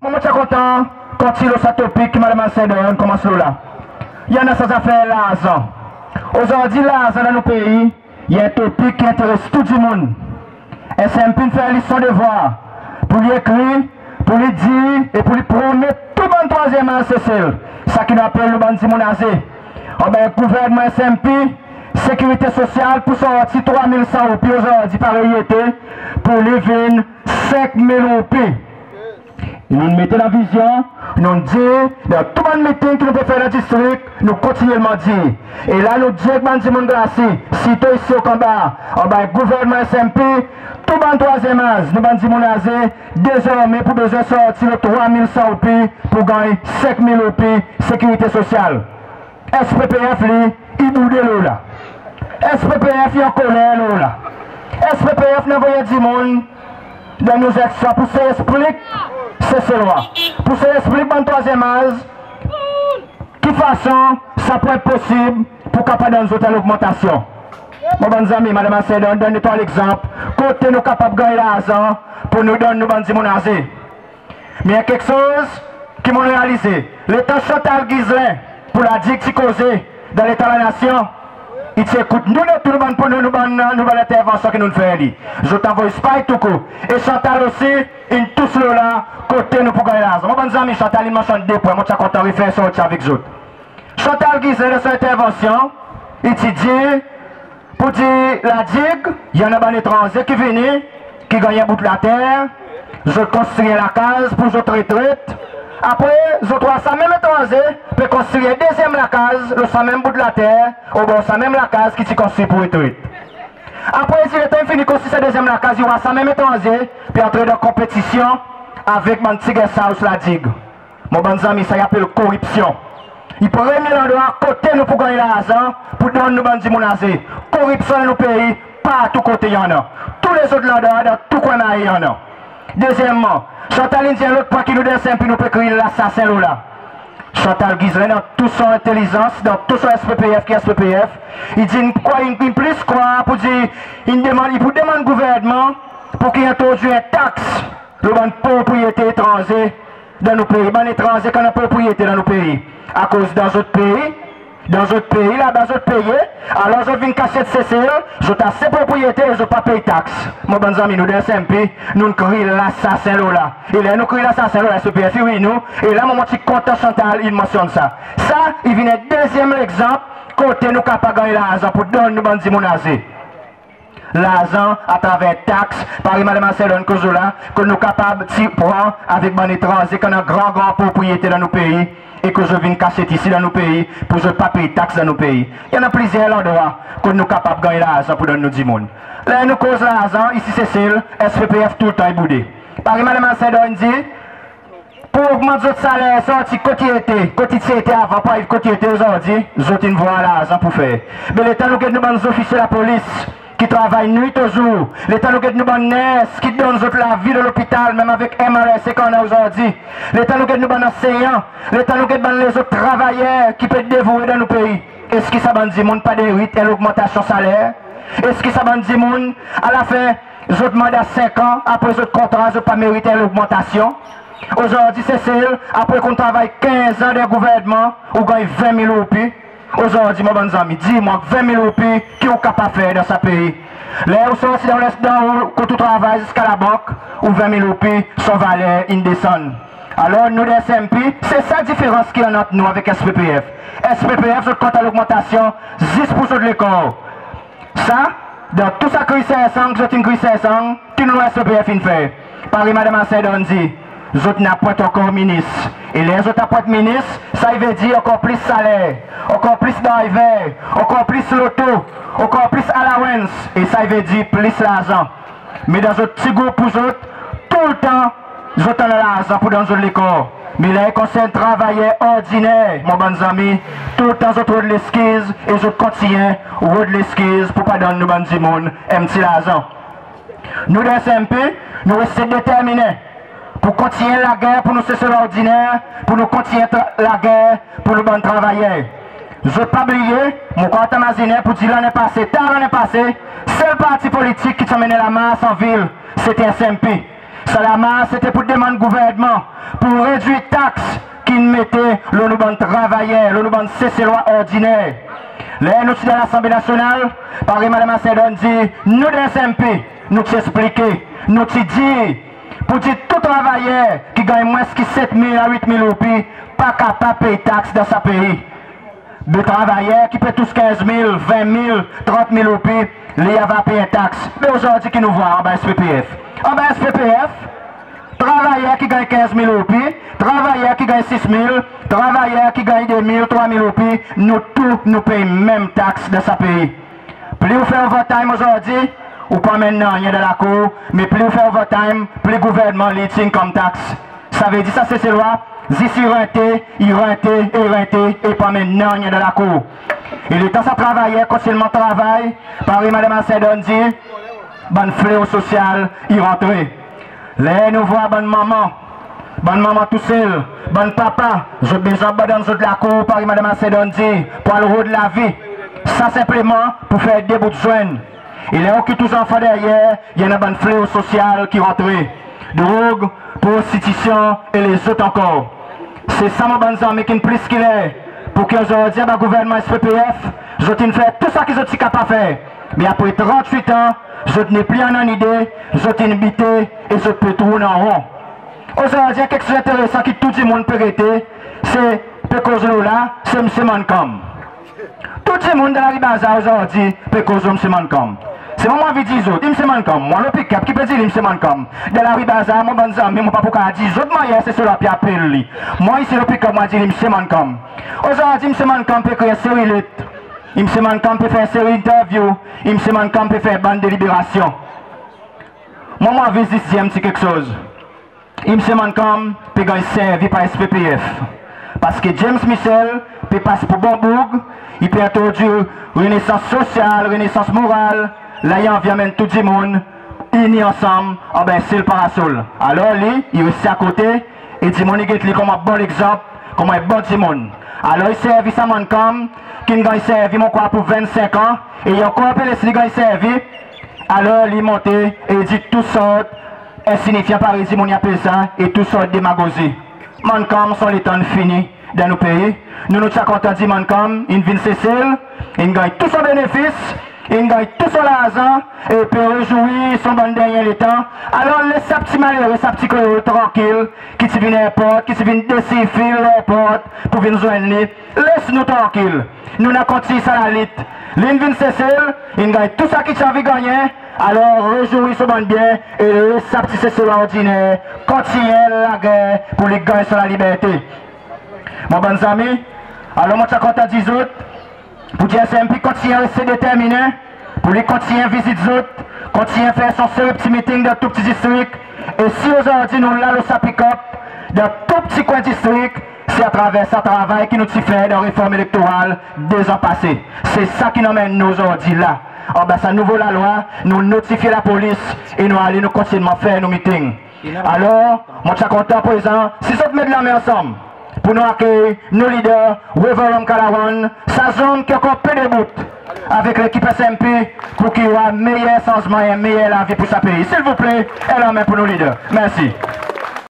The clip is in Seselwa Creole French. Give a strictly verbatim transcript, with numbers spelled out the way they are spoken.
Mwan mon ti a kontan kontinyen lo sa topik ki Madanm Alcindor in konmans lo la. I annan sa zafer larzan. Ozordi larzan dan nou pei i en topik ki enteres tou dimoun. S N P in fer li son devwar pour li ekrir, pour li dir e pour li promet tou bann trwazyenm az Sesel, sa ki nou apel nou bann dimoun aze. Anba gouvernman S N P, sekirite sosyal pou sorti trwa mil san roupi ozordi parey i ete, pour li vin senk mil roupi. Nou'n mete dan vizyon, nou'n dir dan tou bann miting ki nou pe fer dan distrik, nou kontinyelman dir. E la nou dir ek bann dimoun Glacis, sirtou isi St Omer, anba gouvernman S N P, tou bann trwazyenm az, nou bann dimoun aze, dezormen pou bezwen sorti lo trwa mil san roupi pour ganny senk mil roupi sekirite sosyal. S P P F li, i boude lo la. S P P F i ankoler lo la. S P P F in anvoy dimoun dan nou seksyon pour sey eksplik Seselwa, pour sey eksplik bann trwazyenm az ki fason sa pou enposib pour kapab donn zot en logmantasyon. Mon bann zanmi, Madanm Alcindor in donn trwa legzanp kote nou kapab ganny larzan pour nou donn nou bann dimoun aze. Me en keksoz ki mon'n realize, letan Chantal Ghislain pour La Digue ti koze dan Leta Lanasyon, i ti ekout nou dan tou nou bann, nou, nou bann, nou bann lentervansyon ki nou'n fer li. Zot anvoy spy tou kou. E Chantal osi in tous lo la kote nou pou ganny larzan. Mon bann zanmi, Chantal in mansyonn de pwen, mon ti a kontan refer sorti avek zot. Chantal Ghislain dan son lentervansyon, i ti dir, pour dir La Digue, i annan bann etranze ki vini, ki ganny en bout later, zot konstri en lakaz pour zot retret. Apre, zot war sa menm etranze pe konstri en dezyenm lakaz lo sa menm bout later, obor sa menm lakaz ki ti konstri pour retret. Apre, i dir letan i fini konstri sa dezyenm lakaz, i war sa menm etranze pe antre dan konpetisyon avek bann ti guest house La Digue. Mon bann zanmi, sa i apel koripsyon. I premye landrwa kote nou pou ganny larzan pour donn nou bann dimoun aze. Koripsyon dan nou pei, partou kote i annan. Tou lezot landrwa, dan tou kwen Mahe i annan. Dezyenmman, Chantal in dir en lot pwen ki nou dan S N P nou pe kriy lasasen lo la. Chantal Ghislain, dan tou son entelizans, dan tou son S P P F ki S P P F, i dir in krwar, in, in plis krwar pour dir, in demann, i pou demann gouvernman pour ki i entrodwir en taks lo bann propriyete etranze dan nou pei, bann etranze ki annan propriyete dan nou pei. Akoz dan zot pei, dan zot pei, laba zot peye, alor zot vin kasyet Sesel, zot aste propriyete e zot pa pey taks. Mon bann zanmi, nou dan S N P, nou'n kriy lasasen lo la. E ler nou kriy lasasen lo la, S P P F i wi nou. E la, mwan mon ti kontan Chantal in mansyonn sa. Sa i vin en dezyenm legzanp kote nou kapab ganny larzan pour donn nou bann dimoun aze. Larzan atraver taks, parey Madanm Alcindor in koz lo la, kot nou kapab ti pran avek bann etranze ki annan gran, gran propriyete dan nou pei e ke zot vin kasyet isi dan nou pei pour zot pa pey taks dan nou pei. I annan plizyer landrwa kot nou kapab ganny larzan pour donn nou dimoun. Ler nou koz larzan isi Sesel, S P P F toultan i boude. Parey Madanm Alcindor in dir, pour ogmant zot saler, sorti kot i ete, kot i ti ete avan pour ariv kot i ete ozordi, zot in war larzan pour fer. Me letan nou get nou bann zofisye lapolis ki travay nwit e zour, letan nou get nou bann ners ki donn zot lavi dan lopital, menm avek M R S A ki annan ozordi, letan nou get nou bann ansenyan, letan nou get bann lezot travayer ki pe devouwe dan nou pei, eski sa bann dimoun pa derit en logmantasyon saler? Eski sa bann dimoun, alafen zot manda senk an, apre zot kontra, zot pa merit en logmantasyon? Ozordi Sesel, apre ki ou'n travay kenz an dan gouvernman, ou ganny ven mil roupi. Ozordi, mon bann zanmi, dir mwan, ven mil roupi, ki ou kapab fer dan sa pei? Ler ou sorti dan, dan kot ou travay ziska labank, ou ven mil roupi, son valer in desann. Alor nou dan S N P, se sa diferans ki annan ant nou avek S P P F. S P P F zot kontan logmantasyon zis pour zot lekor. Sa, dan tou sa kriy ser sang, zot in kriy ser sang, ki nou S P P F in fer? Parey Madanm Alcindor in dir, zot in apwent ankor minis. E ler zot apwent minis, sa i vedir ankor plis saler, ankor plis driver, ankor plis loto, ankor plis allowance, e sa i vedir plis larzan. Me dan zot pti group pour zot, toultan zot annan larzan pour donn zot lekor. Me ler i konsern travayer ordiner, mon bann zanmi, toultan zot rod leskiz e zot kontinyen rod leskiz pour pa donn nou bann dimoun en pti larzan. Nou dan S N P, nou reste determinen pour kontinyen lager pour nou Seselwa ordiner, pour nou kontinyen tra-, lager pour nou bann travayer. Zot pa bliye, mon krwar zot mazinen pour dir lannen pase, tar lannen pase, sel parti politik ki ti anmenn lamars an vil, se ti S N P. Sa lamars se ti pour demann gouvernman pour redwir taks ki'n mete lo nou bann travayer, lo nou bann Seselwa ordiner. Ler nou ti dan Lasanble Nasyonal, parey Madanm Asendon dir, nou dan S N P, nou ti eksplike, nou ti dir, pour dir tou travayer ki ganny mwens ki set mil a wit mil roupi pa kapab pey taks dan sa pei. Be travayer ki pe tous kenz mil, ven mil, trant mil roupi, li ava pey en taks. Be ozordi ki nou vwar anba S P P F? Anba S P P F, travayer ki ganny kenz mil roupi, travayer ki ganny sis mil, travayer ki ganny de mil, trwa mil roupi, nou tou nou pey menm taks dan sa pei. Pli ou fer overtime ozordi, ou pa anmenn nanryen dan lakour, me pli ou fer overtime, pli gouvernman li i tir kom taks. Savedir sa Seselwa zis i rente, i rente, e rente, e pa anmenn nanryen dan lakour. E letan sa travayer kontinyelman travay, parey Madanm Asendon dir, bann fleo sosyal i rantre. Ler nou vwar bann manman, bann manman tousel, bann papa, zot bezwen abandonn zot lakour, parey Madanm Asendon dir, pour al rod lavi. Sa senpleman pour fer de bout zwenn. E ler ou kit ou zanfan deryer, i annan bann fleo sosyal ki rantre. Drog, prostitisyon e lezot ankor. Se sa mon bann zanmi ki'n plis ki ler pour ki ozordi anba gouvernman S P P F, zot in fer tou sa ki zot ti kapab fer. Me apre trant wit an, zot nepli annan nide, zot in bite e zot pe tourn an ron. Ozordi en keksoz enteresan ki tou dimoun pe gete, se pe koz lo la, se Msye Mancham. Tou dimoun dan lari bazar ozordi pe koz lo Msye Mancham. Se mwan mon anvi dir zot, i Msye Mancham, mwan lo pikap ki pe dir li Msye Mancham. Dan lari bazar, mon bann zanmi, mon pa pou kapab dir zot mannyer Seselwa pe apel li. Mwan isi lo pikap mon a dir li Msye Mancham. Ozordi Msye Mancham pe ekrir en seri let, Msye Mancham pe fer en seri entervyou, Msye Mancham pe fer bann deliberasyon. Mwan mon anvi zis dir en pti keksoz. Msye Mancham pe ganny servi par S P P F. Parski James Michel pe pas pour bon boug, i pe entrodwir renesans sosyal, renesans moral, la i anvi anmenn tou dimoun ini ansanm anba en sel parasol. Alor li, i reste akote, e dimoun i get li konman bon legzanp, konman en bon dimoun. Alor i servi sa Mancham ki'n ganny servi, mon krwar, pour vennsenk an, e i ankor pe les li ganny servi. Alor li monte e i dir tou sort ensinifyan, parey dimoun i apel sa, e tou sort demagozi. Mancham, son letan in fini dan nou pei. Nou, nou ti a kontan dir Mancham in vin Sesel, in ganny tou son benefis, in ganny tou son larzan, e pe rezwir son bann dernyen letan. Alor les sa pti malere, sa pti kreol trankil, ki ti vin erport, ki ti vin desir fil erport pour vin zwenn li. Les nou trankil. Nou, nou a kontinyen sa lalit. Li in vin Sesel, in ganny tou sa ki ti anvi gannyen, alor rezwir son bann byen e les sa pti Seselwa ordiner kontinyen lager pour li ganny son laliberte. Mon bann zanmi, alor mon ti a kontan dir zot, pour dir S N P kontinyen reste determinen, pour li kontinyen vizit zot, kontinyen fer son seri pti miting dan tou pti distrik. E si ozordi nou la lo sa pikap dan tou pti kwen distrik, se atraver sa travay ki nou ti fer dan reform elektoral dezan pase. Se sa ki'n anmenn nou ozordi la. Anba sa nouvo lalwa, nou notifye lapolis e nou ale, nou kontinyelman fer nou miting. Alor mon ti a kontan prezan, si zot met lanmen ansanm, pour nou akeyir nou lider, Wavel Ramkalawan, sa zonm ki ankor pe debout avek lekip S N P, pour ki i war meyer sanzman, en meyer lavi pour sa pei. Silvouple, en lanmen pour nou lider. Mersi.